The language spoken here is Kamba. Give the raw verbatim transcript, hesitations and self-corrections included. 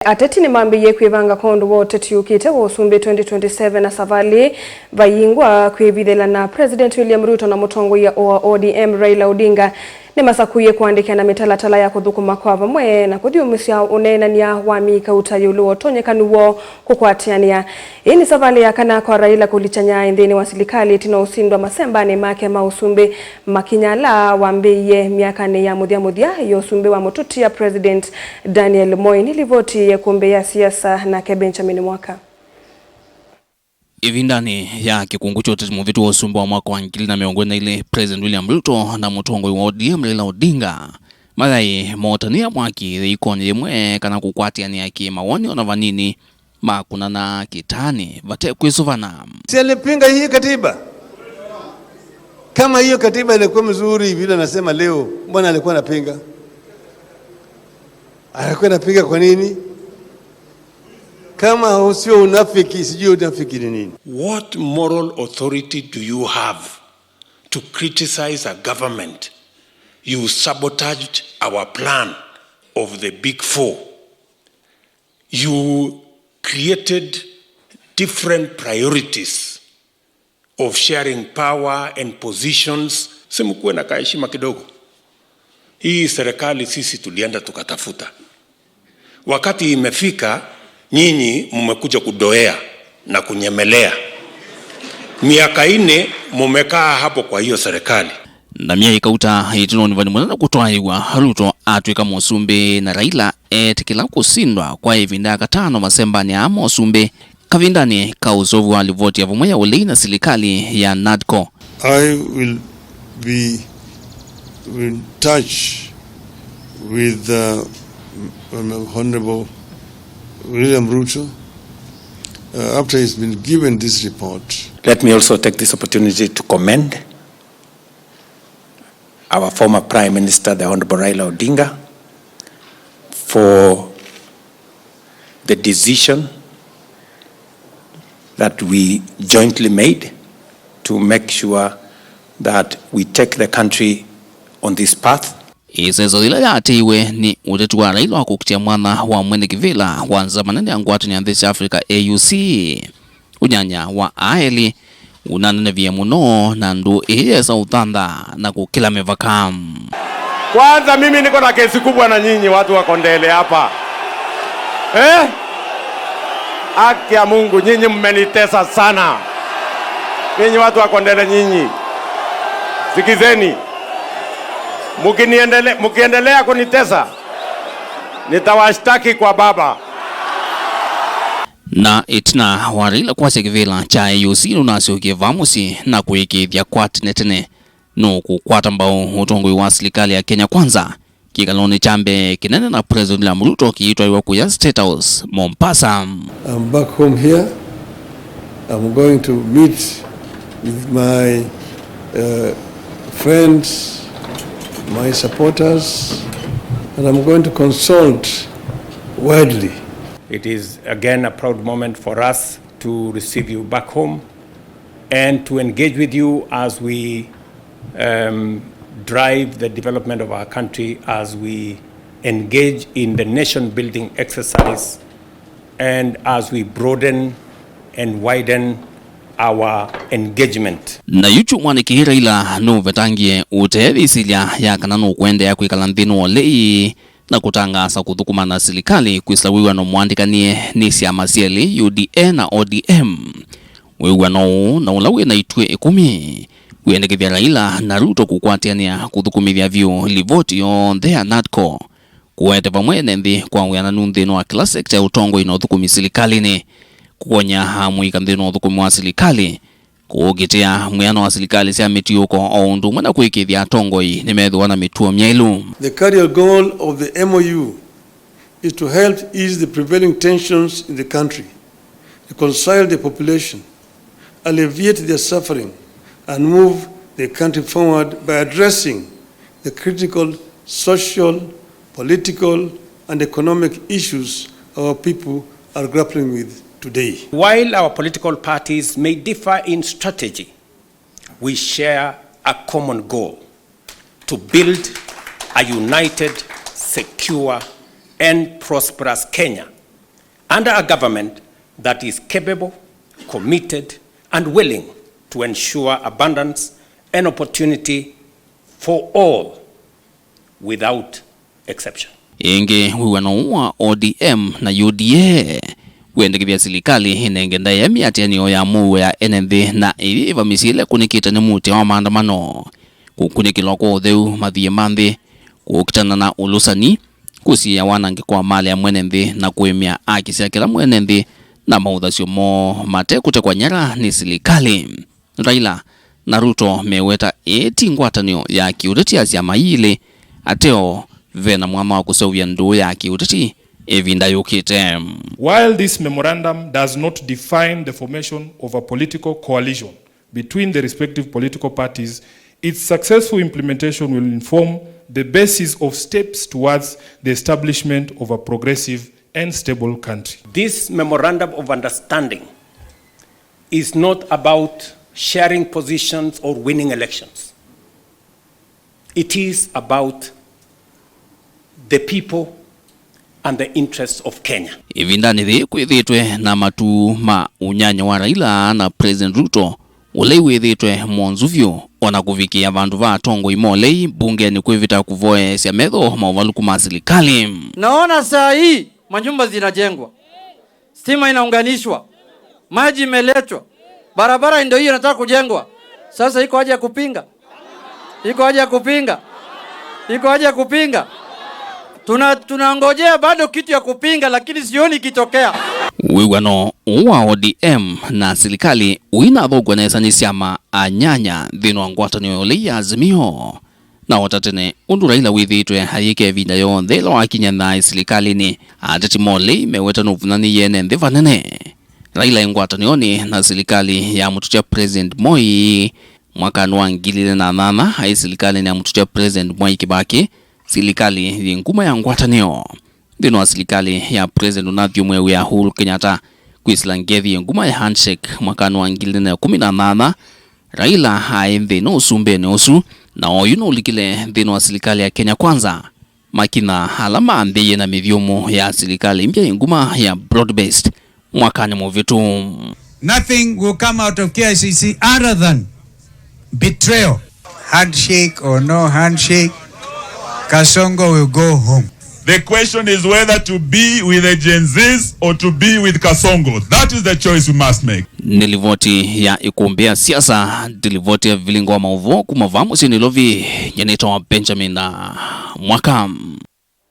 Ateti nĩmambĩĩie kwĩvanga kwa ũndũ wa ũteti ũkĩte wa ũsumbĩ twenty twenty-seven, na savalĩ vayingwa kwĩvithĩla na President William Ruto na mũtongoia wa O D M Raila Odinga nĩmasakũie kũandĩkĩana mĩtalatala ya kũthũkũma kwa vamwe na kũthyũmũsya ũneenany'a wa mĩĩ kauta ĩũlũ wa ũtonyekanu woo kũkwatĩanĩa. Ĩĩ nĩ savalĩ ya kana kwa Raila kũlikya nthĩnĩ wa silikalĩ ĩtina ũsindwa masembanĩ make ma ũsumbĩ, makinya ala wambĩĩie myakanĩ ya mũthya mũthya ya ũsumbĩ wa mũtũtia President Daniel Moi. Nĩ livoti ya ĩkũmbĩ ya siasa nake Benjamin Mwaka. Ĩvindanĩ ya kĩkungũ kya ũteti mũvĩtu wa ũsumbĩ wa mwaka wa ngili na mĩongo ĩlĩ na ilĩ, President William Ruto na mũtongoi wa O D M Raila Odinga mayaĩ mootanĩa mwaki yĩikonĩ yĩmwe kana kũkwatĩanĩa kĩmawoni ona vanini, makũnana kĩtaanĩ vate kwĩsũvana. Si alipinga hii katiba? Kama hiyo katiba ilikuwa mzuri vile anasema leo, mbona alikuwa anapinga? Alikuwa anapinga kwa nini? Kama sio unafiki, sijui unafiki ni nini. What moral authority do you have to criticize a government? You sabotaged our plan of the big four. You created different priorities of sharing power and positions. Si mkuwe na kaheshima kidogo? Hii serikali sisi tulienda tukatafuta. Wakati imefika, nyinyi mmekuja kudoea na kunyemelea. Miaka ine mumekaa hapo kwa hiyo serikali. Na myei kauta ĩtina wa ũnyuvani mũnene kũtwaĩwa, Ruto atw'ĩka mũsumbĩ na Raila etĩkĩla kũsindwa kwa ĩvinda ya katano masembanĩ aa ma ũsumbĩ, kavindanĩ ka ũseũvyo wa livoti ya vamwe ya ũlei na silikalĩ ya NADCO. I will be in touch with, uh, Honorable William Ruto, uh, after he's been given this report. Let me also take this opportunity to commend our former Prime Minister, the Honorable Raila Odinga, for the decision that we jointly made to make sure that we take the country on this path. Ĩseso yĩla yaatĩĩwe nĩ ũteti wa Raila wa kũkitĩa mwanya wa mwene kĩvĩla wa nzama nene ya ngwatanĩo ya nthĩ sya Africa, A U C. Ũnyanya wa aa elĩ ũnanenevie mũno, na ndũũ ĩĩ yesa ũthantha na kũkĩla mĩvaka. Kwanza, mimi niko na kesi kubwa na nyinyi watu wa Kondele hapa. Eh? Haki ya Mungu, nyinyi mmenitesa sana. Nyinyi watu wa Kondele nyinyi. Sikizeni. Mkiniendele-, mkiendelea kunitesa, nitawashtaki kwa baba. Na ĩtina wa Raila kwasya kĩvĩla kya A U C nũnasyokie vaa mũsyĩ na kũĩkĩĩthya kwa tene tene nũkũkwata mbau ũtongoi wa silikalĩ ya Kenya Kwanza, kĩkalonĩ kya mbee kĩnene na President William Ruto kĩitwaĩwa kũya State House, Mombasa. I'm back home here. I'm going to meet with my, uh, friends, my supporters, and I'm going to consult widely. It is again a proud moment for us to receive you back home and to engage with you as we, um, drive the development of our country, as we engage in the nation building exercise, and as we broaden and widen our engagement. Na yu kyumwanĩ kĩĩ Raila nũvetangie ũtee yĩsilya ya kana nũkũendeea kwĩkala nthĩnĩ wa ũlei na kũtangaasa kũthũkũma na silikalĩ kwĩsĩla wĩw'ano mũandĩkanĩe nĩ syama syelĩ, U D A na O D M. Wĩw'ano ũũ na ũla wĩ na ituĩ ĩkũmi wĩendekethya Raila na Ruto kũkwatĩanĩa kũthũkũmĩthya vyũ livoti yonthe ya NADCO, kũete vamwe ene nthĩ kwa wĩananu nthĩnĩ wa kĩla sekta ya ũtongoi na ũthũkũmi silikalĩnĩ, kũkony'a amũika nthĩnĩ wa ũthũkũmi wa silikalĩ, kũũkitĩa mwĩano wa silikalĩ sya mĩtiũko, o ũndũ ũmwe na kwĩkĩĩthya atongoi nĩmethĩwa na mĩtuo myaĩlu. The career goal of the M O U is to help ease the prevailing tensions in the country, reconcile the population, alleviate their suffering, and move the country forward by addressing the critical social, political, and economic issues our people are grappling with today. While our political parties may differ in strategy, we share a common goal: to build a united, secure, and prosperous Kenya under a government that is capable, committed, and willing to ensure abundance and opportunity for all without exception. Ĩngĩ, wĩw'ano ũũ wa O D M na U D A wĩendekethya silikalĩ ĩnenge ndaĩa mĩatĩanĩo ya mũuo ya ene nthĩ na ĩyĩva mĩsyĩ ĩla ĩkunĩkĩte nĩ mũtĩ wa maandamano, kũkunĩkĩlwa kwa ũtheu, mathiĩ ma nthĩ, kũkitana na ũlũsani, kũsiĩĩa wanangĩko wa malĩ ya mwene nthĩ na kũĩmya aki sya kĩla mwene nthĩ na maũthasyo moo mate kũtekwa nyara nĩ silikalĩ. Raila na Ruto meweta ĩĩ ti ngwatanĩo ya kĩũteti ya syama ii ilĩ ateo ve na mwanya wa kũseũvya ndũũ ya kĩũteti ĩvinda yũkĩte. While this memorandum does not define the formation of a political coalition between the respective political parties, its successful implementation will inform the basis of steps towards the establishment of a progressive and stable country. This memorandum of understanding is not about sharing positions or winning elections. It is about the people and the interests of Kenya. Ĩvindanĩ yĩĩ kwĩthĩĩtwe na matu ma ũnyanya wa Raila na President Ruto, ũlei wĩthĩĩtwe mwonzu vyũ, o na kũvikĩa vandũ va atongoi ma ũlei mbungenĩ kwĩvĩta kũvoyeesya metho maũvalũku ma silikalĩ. Naona saa hii manyumba zinajengwa, stima inaunganishwa, maji imeletwa, barabara ndio hiyo inataka kujengwa. Sasa iko haja ya kupinga? Iko haja ya kupinga? Iko haja ya kupinga? Tuna, tunangojea bado kitu ya kupinga, lakini sioni ikitokea. Wĩw'ano ũũ wa O D M na silikalĩ ũinathũkw'a nesa nĩ syama anyanya nthĩnĩ wa ngwatanĩo ya ũlei ya Azimio. Na o ta tene, ũndũ Raila wĩthĩĩtwe ayĩka ĩvinda yonthe ĩla wakinya thayũ silikalĩnĩ, ateti ma ũlei meweta nũvunyanĩie ene nthĩ vanene. Raila e ngwatanĩonĩ na silikalĩ ya mũtũtya President Moi. Mwakanĩ wa ngili ilĩ na nyanya, aĩ silikalĩnĩ ya mũtũtya President Mwai Kĩbakĩ, silikalĩ yĩ nguma ya ngwatanĩo. Nthĩnĩ wa silikalĩ ya President ũnathyũmũĩaw'a ya Uhuru Kenyatta, kwĩsĩla ngethi yĩ nguma ya handshake mwakanĩ wa ngili ilĩ na ĩkũmi na nyanya, Raila aĩ nthĩnĩ ũsumbĩnĩ ũsu, na oyu nũlikile nthĩnĩ wa silikalĩ ya Kenya Kwanza. Makinya ala mambĩĩe na mĩthyũmũ ya silikalĩ mbya yĩ nguma ya broad-based mwakanĩ mũvĩtu. Nothing will come out of K I C C other than betrayal. Handshake or no handshake, Kasongo will go home. The question is whether to be with the Gen Zs or to be with Kasongo. That is the choice we must make. Nĩ livoti ya ĩkũmbĩ ya siasa, nĩ livoti ya vilingo wa maũvoo kuma vaa mũsyĩ Nairobi, nyanĩtwa Benjamin Mwaka.